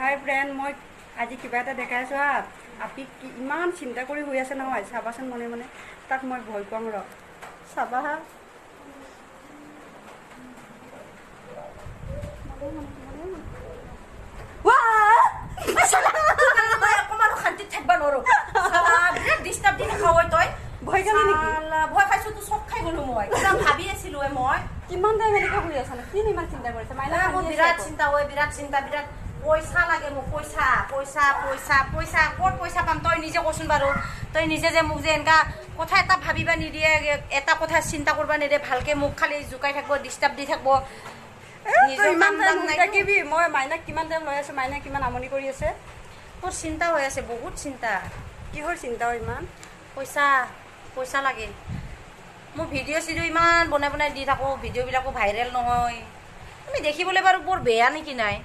হাই friend, মই আজি কিবা এটা দেখাইছোঁ। হা, আপি কি ইমান চিন্তা কৰি শুই আছে নহয়, চাবাচোন মনে মনে। তাক মই ভয় খুৱাম ৰ, চাবা। হা, অকণমানো শান্তিত থাকিব নোৱাৰো, বিৰাট ডিষ্টাৰ্ব দি নাখাৱ তই। ভয় খালি নেকি? ভয় খাইছো তো, চব খাই গ'লো মই। কিবা ভাবি আছিলো মই। কিমান টাইম এনেকে শুই আছা? কি ইমান চিন্তা কৰিছে মাইনা? মোৰ বিৰাট চিন্তা হয়, বিৰাট চিন্তা, বিৰাট। পইচা লাগে মোক, পইচা পইচা পইচা পইচা। ক'ত পইচা পাম তই নিজে কচোন বাৰু। তই নিজে যে মোক যে এনেকা কথা এটা ভাবিবা নিদিয়ে, এটা কথা চিন্তা কৰিব নিদিয়ে ভালকে, মোক খালি জোকাই থাকিব, ডিষ্টাৰ্ব দি থাকিব। থাকিবি। মই মাইনাক কিমান টাইম লৈ আছো, মাইনাক কিমান আমনি কৰি আছে। মোৰ চিন্তা হৈ আছে, বহুত চিন্তা। কিহৰ চিন্তা ইমান? পইচা, পইচা লাগে। মোৰ ভিডিঅ' চিডিঅ' ইমান বনাই বনাই দি থাকোঁ, ভিডিঅ'বিলাকো ভাইৰেল নহয়। আমি দেখিবলৈ বাৰু বৰ বেয়া নেকি? নাই।